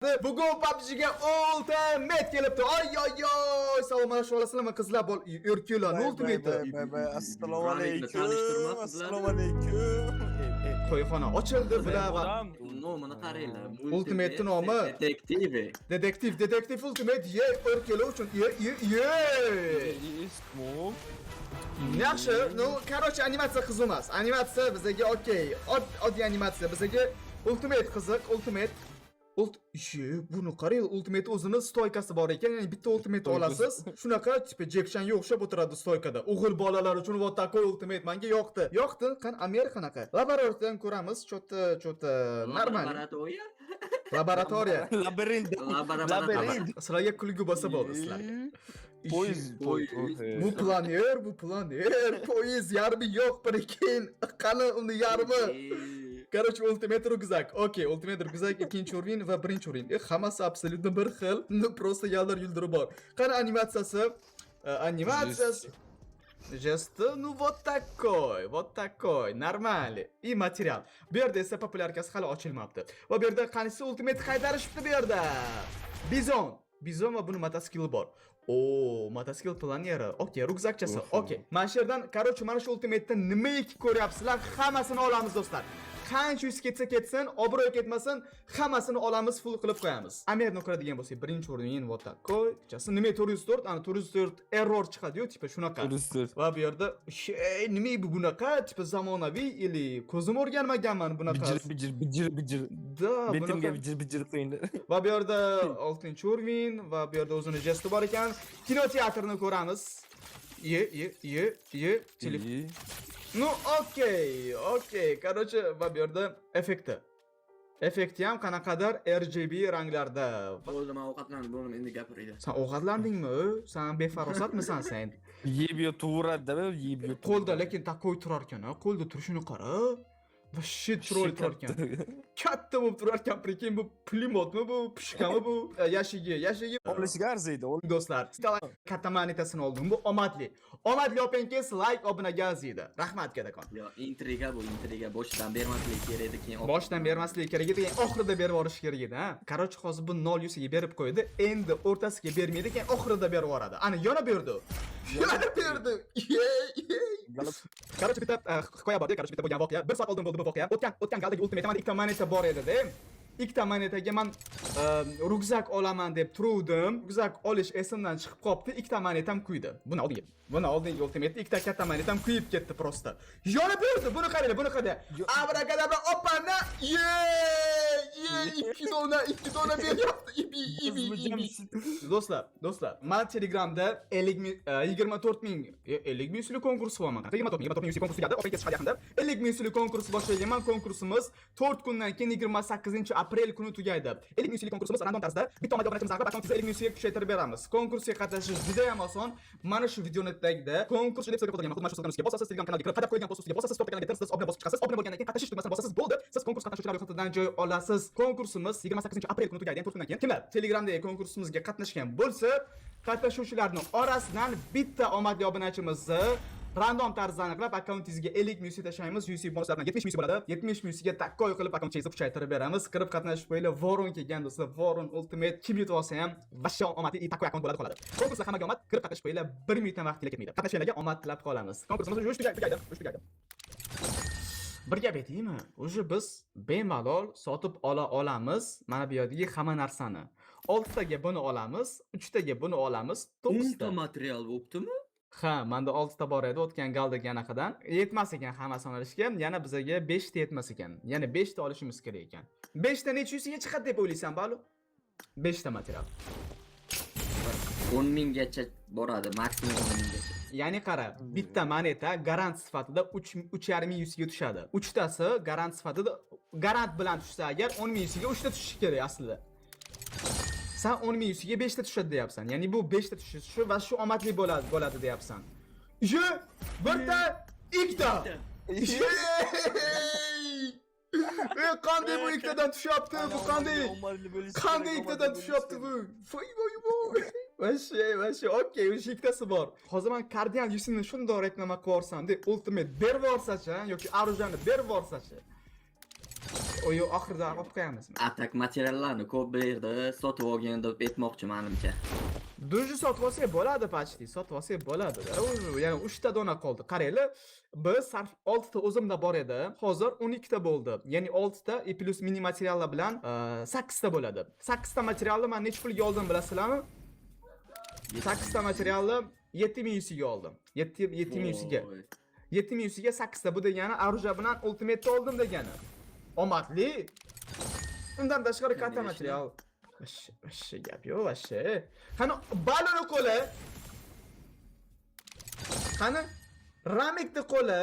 Bugun PUBG'ga Ultimate kelibdi. Oy oy oy. Salomlashib olasizlarmi, qizlar? Bol erkaklar Ultimate. Assalomu alaykum. Tanishtirma qizlarni. Assalomu alaykum. To'yxona ochildi bular va Odam Nomini qaranglar. Ultimate'ni nomi. Detektiv. Dedektiv, dedektiv Ultimate ye erkaklar uchun. Ye ye ye. Smoke. Yaxshi, ну, короче, animatsiya qiziq emas. Animatsiya bizaga okey. Oddiy animatsiya bizaga Ultimate qiziq, Ultimate. Ult Ye, buni qarang, Ultimate o'zini стойка si bor ekan, ya'ni bitta Ultimate olasiz. Shunaqa типа Jekshanga o'xshab o'tiradi стойка da. O'g'il bolalar uchun вот такой Ultimate menga yoqdi. Yoqdi. Qani Amer qanaqa? Laboratoriyadan ko'ramiz, чё-то чё-то нормально. Laboratoriya. Laboratoriya. Labirint. Laboratoriya. Labirint. Sizlarga kulgi bo'lsa bo'ldi sizlarga. Poyezd. Poyezd. Bu planer, bu planer, poyezd yarmi yo'q, прикинь. Qani uni yarmi? Короче, Ultimate рюкзак. Okey, Ultimate рюкзак ikkinchi уровень va birinchi уровень. Hammasi абсолютно bir xil. Ну, просто yaldir yulduri bor. Qani animatsiyasi? Animatsiyasi. Жест, ну вот такой, вот такой, нормально. И материал. Bu yerda esa популярка si hali ochilmabdi. Va bu yerda qanisi Ultimate qaytarishibdi bu yerda. Bizon. Bizon va buni motosikli bor. O, motosikl planeri. Okey, rukzakchasi. Okey. Mana shu yerdan, короче, mana shu Ultimate'dan nimaiki ko'ryapsizlar, hammasini olamiz, do'stlar. Qancha yuz ketsa ketsin, obro' ketmasin, hammasini olamiz, full qilib qo'yamiz. Amerni ko'radigan bo'lsak, birinchi o'rin вот такой. Chasi nima 404, ana 404 error chiqadi-yu, типа shunaqa. Turistlar. Va bu yerda şey, nima bu bunaqa, типа zamonaviy или ko'zim o'rganmaganman bunaqa. Bijir bijir bijir bijir. Да, Betimga bunaqa. bijir bijir qo'yinglar. Va bu yerda oltinchi уровень va bu yerda o'zini jesti bor ekan. Kinoteatrni ko'ramiz. Ye, ye, ye, ye, telefon. Ну, okey, okey. Короче, va bu yerda effekti. Effekti ham qanaqadir RGB ranglarda. Bo'ldi, men ovqatlandim, bo'ldim, endi gapiringlar. Sen ovqatlandingmi? Sen befarosatmisan sen? Yeb yotaveradi-da, yeb yotib. Qo'lda lekin такой turar ekan, ha? Qo'lda turishini qara. Вообще chiroyli turar ekan. Katta bo'lib turar ekan, прикинь, bu pulemyotmi bu, пушка mi bu? Yashigi, yashigi. Olishga arziydi. Do'stlar, katta monetasini oldim. Bu omadli. Omadli opengiz like obunaga arziydi. Rahmat, kattakon. Yo, intriga bu, intriga. Boshidan bermaslik kerak edi, keyin Boshidan bermaslik kerak edi, keyin oxirida berib yuborish kerak edi, ha. Короче, hozir bu 0 yuziga berib qo'ydi. Endi o'rtasiga bermaydi, keyin oxirida berib yuboradi. Ana, yana berdi. Yana berdi. Ye, ye. Короче, bitta hikoya bor, короче, bitta bo'lgan voqea. Bir soat oldin bo'ldi bu voqea. O'tgan galdagi Ultimate menda ikkita moneta bor edi-da. Ikkita monetaga man rukzak olaman deb turuvdim. Rukzak olish esimdan chiqib qolibdi. Ikkita monetam kuydi. Buni oldingi. Buni oldingi Ultimate ikkita katta monetam kuyib ketdi просто. Yonib berdi. Buni qaranglar, buni qaranglar. Abrakadabra, opana. Ye! Ye, ikki dona, ikki dona beryapti. Ibi, ibi, ibi. Do'stlar, do'stlar, men Telegramda 50 ming, 24 ming, 50 ming UC'lik konkurs qilyapman. 24 ming, 24 ming UC konkursi tugadi, oxiriga chiqadi yaqinda. 50 ming UC'lik konkurs boshlaganman. Konkursimiz 4 kundan keyin 28-aprel kuni tugaydi. 50 ming UC'lik konkursimiz random tarzda bitta omadli obunachimizni aniqlab, akkauntingizga 50 ming UC'ga kuchaytirib beramiz. Konkursga qatnashish juda ham oson. Mana shu videoni tagida konkurs deb so'rab qo'ygan, xuddi mana shu ссылка ni ustiga bosasiz, Telegram kanaliga kirib, qadab qo'yilgan post ustiga bosasiz, to'rtta kanalga kirib, siz obuna bosib chiqasiz. Obuna bo'lgandan keyin qatnashish tugmasini bosasiz, bo'ldi. Siz konkurs qatnashuvchilari ro'yxatidan joy olasiz. Konkursimiz 28-aprel kuni tugaydi, ya'ni 4 kundan keyin. Kimlar Telegramdagi konkursimizga qatnashgan bo'lsa, qatnashuvchilarning orasidan bitta omadli obunachimizni random tarzda aniqlab, akkauntingizga 50 ming UC tashlaymiz. UC bonuslar bilan 70 ming UC bo'ladi. 70 ming UCga такой qilib akkauntingizni kuchaytirib beramiz. Kirib qatnashib qo'yinglar. Voron kelgan, do'stlar. Voron Ultimate kim yutib olsa ham вообще omadli и такой akkaunt bo'ladi qoladi. Konkursda hammaga omad, kirib qatnashib qo'yinglar. 1 minutdan vaqt ketmaydi. Qatnashganlarga omad tilab qolamiz. Konkursimiz уже tugaydi, уже tugaydi. Bir gap aytaymi? Уже biz bemalol sotib ola olamiz mana bu yerdagi hamma narsani. Oltitaga buni olamiz, uchtaga buni olamiz, 10 ta to'qqizta. material bo'ptimi? Ha, menda oltita bor edi o'tgan galdagi anaqadan. Yetmas ekan hammasini olishga, yana bizaga 5 ta yetmas ekan. Yana 5 ta olishimiz kerak ekan. 5 ta necha yuziga chiqadi deb o'ylaysan, Balu? 5 ta material. 10 minggacha boradi, maksimum 10 minggacha. Ya'ni qara, bitta moneta garant sifatida 3 3,5 ming yuziga tushadi. Uchtasi garant sifatida garant bilan tushsa agar 10 ming yuziga 3 ta tushishi kerak aslida. San 10 ming yuziga 5 ta tushadi deyapsan. Ya'ni bu 5 ta tushishi va shu omadli bo'ladi deyapsan. Ye, birta, ikkita. Yey! E, qanday bu ikkitadan tushyapti? Bu qanday? Qanday ikkitadan tushyapti bu? Voy voy voy. Вообще, вообще, okey, o'sha ikkitasi bor. Hozir men Guardian yuzini shundoq reklama qilib yuborsam, deb Ultimate berib yuborsachi, yoki оружие ni berib yuborsachi. Oyo, oxirida olib qo'yamizmi? А так materiallarni ko'p berdi, sotib olgin deb aytmoqchi manimcha. Duji sotib olsak bo'ladi почти, sotib olsak bo'ladi. Уже, ya'ni 3 ta dona qoldi. Qaranglar, biz sarf 6 ta o'zimda bor edi. Hozir 12 ta bo'ldi. Ya'ni 6 ta и плюс mini materiallar bilan 8 ta bo'ladi. 8 ta materialni men necha pulga oldim, bilasizlarmi? 8 ta materialni 7100 ga oldim. 7 7100 ga. Voy. 7100 ga 8 ta. Bu degani оружие bilan ultimate oldim degani. Omadli. Undan tashqari katta Конечно. Material. Вообще, вообще gap yo'q, вообще. Qani Baloni qo'li. Qani Ramikni qo'li.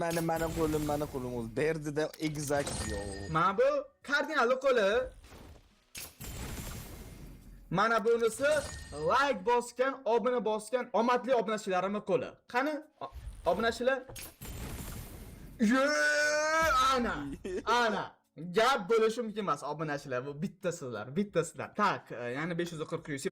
Mani qo'lim, mani qo'lim o'zi berdida exact yo'q. Mana bu kardinalni qo'li. Mana bunisi like bosgan, obuna bosgan omadli obunachilarimning qo'li. Qani obunachilar? Ye, ana, ana. Gap bo'lishi mumkin emas, obunachilar, bu bittasizlar, bittasizlar. Так, ya'ni 540 UC.